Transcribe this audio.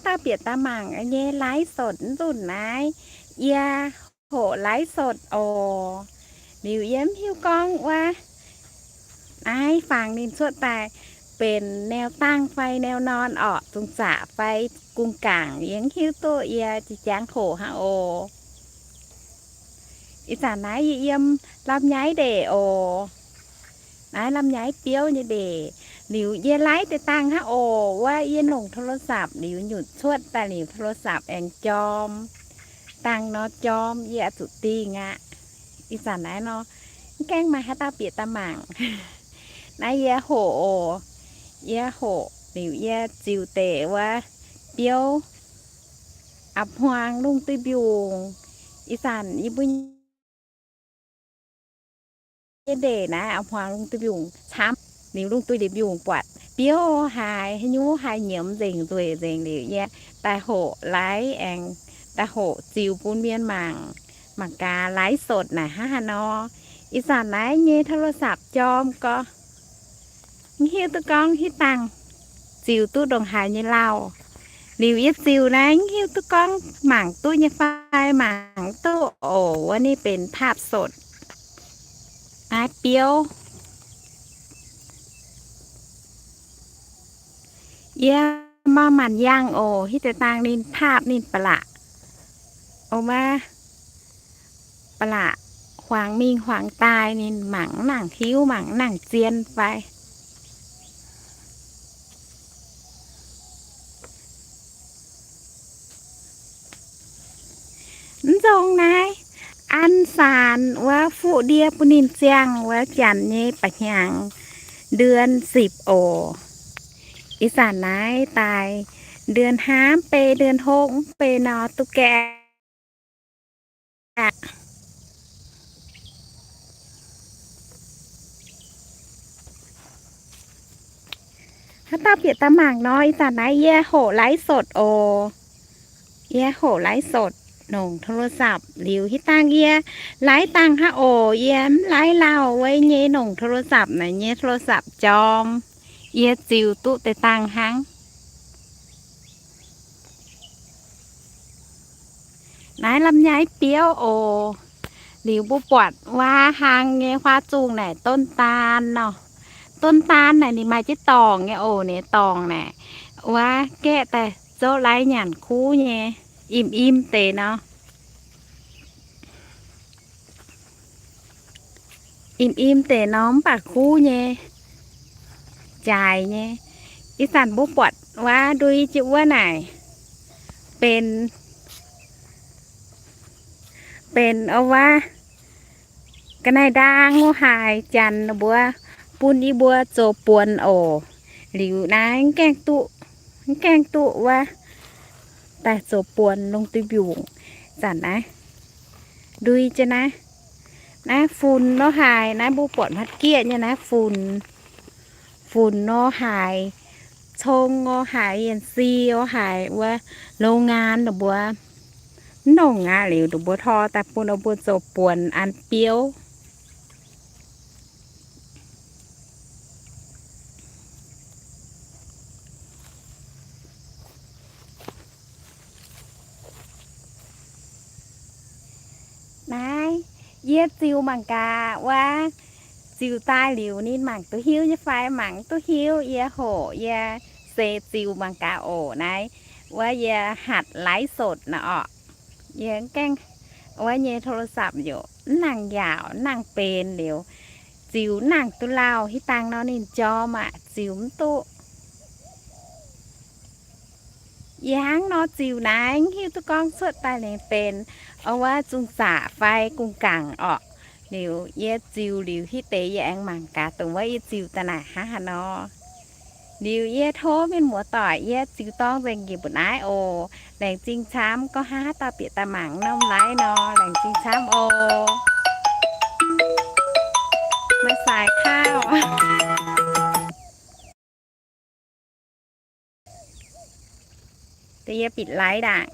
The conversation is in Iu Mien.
dauh bieqc daaih mangc nyei ไลฟ์สด mv nzunc naaiv, yie hoqc ไลฟ์สด oc. Liuz yie mv hiuv gorngv wuov naaiv fangx ninh cuotv daaih benx แนวตั้ง fai แนวนอน orqc, zungh zaqc fai gu'nguaaic, yie mv hiuv duqv, yie jangx hoqc hnangv oc. Ih zanc naaiv yie yiem ลำไย ndeic oc. Naaiv ลำไย biouv nyei ndeic. Liuz yie ไลฟ์ deix dangh hnangv oc. Wuov yie nongc โทรศัพท์ liuz nyutc cuotv daaih liuz โทรศัพท์ aengx jorm. Dangh nor jorm yie zuqc dingh aqv. Ih zanc naaiv nor, mv gaengh maaih haaix dauh bieqc daaih mangc. Naaiv yie hoqc oc. Yie hoqc liuz yie ziux deix wuov biouv, a'hmuangx lungh duih mbiungc. Ih zanc yie mbuo nyei ndeic naaiv a'hmuangx lungh duih mbiungc camv. Liuz lungh duih liuz mbiungc buatc biouv haiz haaix nyungc haiz nyiemz nzengc nzueic nzengc liuz yie daaih hoqc ไลฟ์ aengx daaih hoqc ziux bun mienh mangc, mangc gaax ไลฟ์สด naaic hnangv haaix nor. Ih zanc naaiv nyei โทรศัพท์ jorm gorx, mv hiuv duqv gorngv hitv dangh ziux duqv ndongc haaix nyei lauh. Liuz yie ziux naaiv mv hiuv duqv gorngv mangc duqv nyei fai mangc duqv oc. Wuov ninh benx ภาพสด naaiv biouv. Yie maaih maanc yangh oc, hitv deix dangh ninh ภาพ ninh ba'laqc, o, maiv ba'laqc, huaangx mingh huaangx daaih ninh mangc mv nangc hiuv, mangc mv nangc zien fai. Mv nzong naaiv an saanx wuov fuqv ndiev bun ninh ziangh wuov janx nyei ba'hnyangx, เดือนสิบ oc. Ih zanc naaiv daaih เดือนห้า mv bei เดือนหก mv bei nor duqv gaeqv aqv. Haaix dauh bieqc daaih mangc nor, ih zanc naaiv yie hoqc ไลฟ์สด oc. Yie hoqc ไลฟ์สด nongc โทรศัพท์ liuz hitv dangh yie ไลฟ์ dangh hnangv oc. Yie mv ไลฟ์ lauh wuov nyei nongc โทรศัพท์ naaic nyei โทรศัพท์ jorm. Yie ziux duqv deix dangh hnangv. Naaiv ลำไย biouv oc. Liuz mbuo buatc wuov hlang nyei huaav zungh naaic ต้นตาล nor. ต้นตาล naaic ninh maaih jienv dorngc nyei oc. Ninh dorngc naaic wuov gaeqv daaih zouv lai nyanc kuv nyei, im im deix nor. Im im deix nor mv baac kuv nyei, jaaix nyei. Ih zanc mbuo buatc wuov ndui jienv wuov naaic benx, benx wuov ga'naaiv-ndaang wuov haaix, janx mbuo bun yie mbuo zoux buonc oc. Liuz naaiv mv gaengh duqv, mv gaengh duqv wuov daaih zoux buonc lungh duih mbiungc. Zanc naaiv ndui jienv naaiv, naaiv funx nor haaix, naaiv mbuo buatc hmuatv gieqv nyei naaiv funx, funx nor haaix, cong nor haaix, yienh si nor haaix, wuov โรงงาน ninh mbuo mv nongc aqv. Liuz ninh mbuo tor daaih bun ninh mbuo zoux buonc an biouv. Naaiv yie ziux mangc gaax wuov, ziux daaih liuz ninh mangc duqv hiuv nyei fai mangc mv duqv hiuv, yie hoqc yie se ziux mangc gaax oc. Naaiv wuov yie hatc ไลฟ์สด nor orqc. Yie gaengh wuov nyei โทรศัพท์ youc mv nangc yaauc, mv nangc benx liuz, ziux mv nangc duqv lauh. Hitv dangh nor ninh jorm aqv, ziux mv duqv. Yie hnangv nor ziux naaiv mv hiuv duqv gorngv cuotv daaih ninh benx wuov zungh zaqc fai gu'nguaaic orqc. Liuz yie ziux liuz hitv deix yie aengx mangc gaax dongh wuov yie ziux daaih naaic hnangv haaix nor. Liuz yie tov mienh muoz-doic yie ziux dorng nzengc njiec mbu'naaiv oc. Laengz zingh camv gorngv haaix dauh bieqc daaih mangc norm ไลฟ์ nor, laengz zingh camv oc. Maaih saaix kauv. Da'yietv bieqc ไลฟ์ ndaangc.